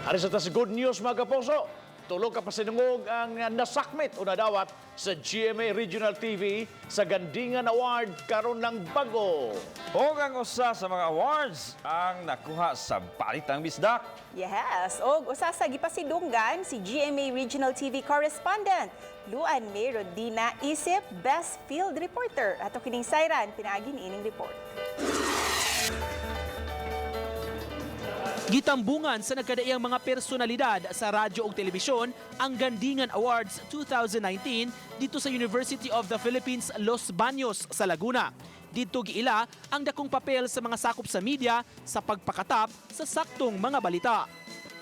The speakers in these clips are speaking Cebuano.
Ari sa tas good news, mga kapuso. Tulo ka pasinungog ang nasakmit o nadawat sa GMA Regional TV sa Gandingan Award karon ng bago. Ug ang usa sa mga awards ang nakuha sa Balitang Bisdak. Yes, og usa sa gipasidunggan si GMA Regional TV correspondent Luan May Rodina isip Best Field Reporter. Ato kining sayran pinaagi niining report. Gitambungan sa nagkadaiyang mga personalidad sa radyo ug telebisyon ang Gandingan Awards 2019 dito sa University of the Philippines, Los Baños sa Laguna. Didto giila ang dakong papel sa mga sakop sa media sa pagpakatap sa saktong mga balita.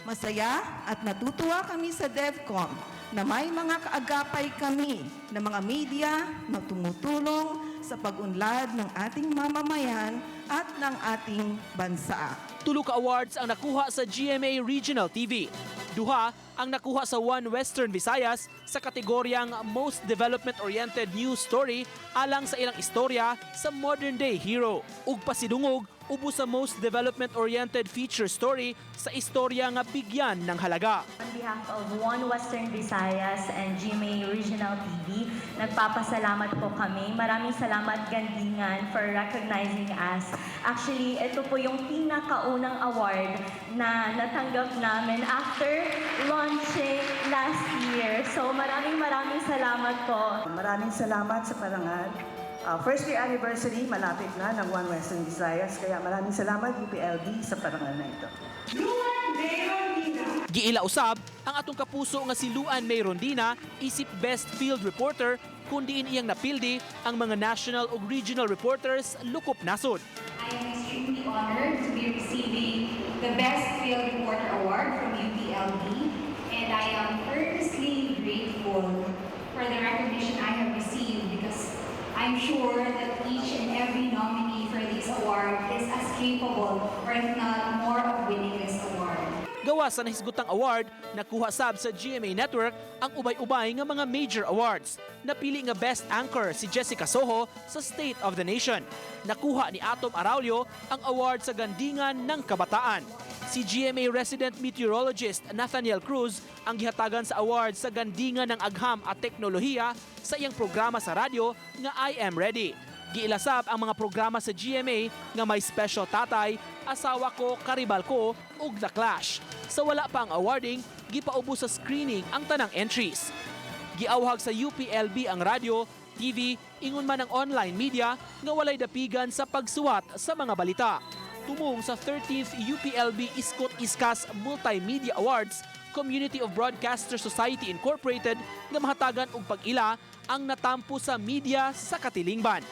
Masaya at natutuwa kami sa DevCom na may mga kaagapay kami na mga media na tumutulong sa pag-unlad ng ating mamamayan at ng ating bansa. Tulo ka awards ang nakuha sa GMA Regional TV. Duha ang nakuha sa One Western Visayas sa kategoryang Most Development-Oriented News Story alang sa ilang istorya sa modern day hero. Ug pasidungog ubos sa Most Development-Oriented Feature Story sa istorya nga bigyan ng halaga. On behalf of One Western Visayas and GMA Regional TV, nagpapasalamat po kami. Maraming salamat, Gandingan, for recognizing us. Actually, ito po yung pinakaunang award na natanggap namin after launching last year. So maraming maraming salamat po. Maraming salamat sa parangal. First year anniversary, malapit na ng One Western Visayas. Kaya maraming salamat, UPLB, sa parangal na ito. Giila usab ang atong kapuso nga si Luan May Rondina isip Best Field Reporter kung diin iyang napildi ang mga national ug regional reporters lukop nasod. I am extremely honored to be receiving the Best Field Reporter Award from UPLB, and I am earnestly grateful for the recognition I have received because I'm sure that each and every nominee for this award is as capable, or if not more, of winning this award. Gawas sa nahisgutang award, nakuha sab sa GMA Network ang ubay-ubay nga mga major awards. Napili nga Best Anchor si Jessica Soho sa State of the Nation. Nakuha ni Atom Araullo ang award sa Gandingan ng Kabataan. Si GMA resident meteorologist Nathaniel Cruz ang gihatagan sa award sa Gandingan ng Agham at Teknolohiya sa iyang programa sa radyo nga I Am Ready. Giila sab ang mga programa sa GMA nga may special tatay, Asawa Ko, Karibal Ko ug The Clash. Sa wala pa ang awarding, gipaubos sa screening ang tanang entries. Giawhag sa UPLB ang radyo, TV, ingon man ang online media nga walay dapigan sa pagsuwat sa mga balita. Tumong sa 13th UPLB Iskot Iskas Multimedia Awards, Community of Broadcaster Society Incorporated nga mahatagan og pag-ila ang natampo sa media sa katilingban.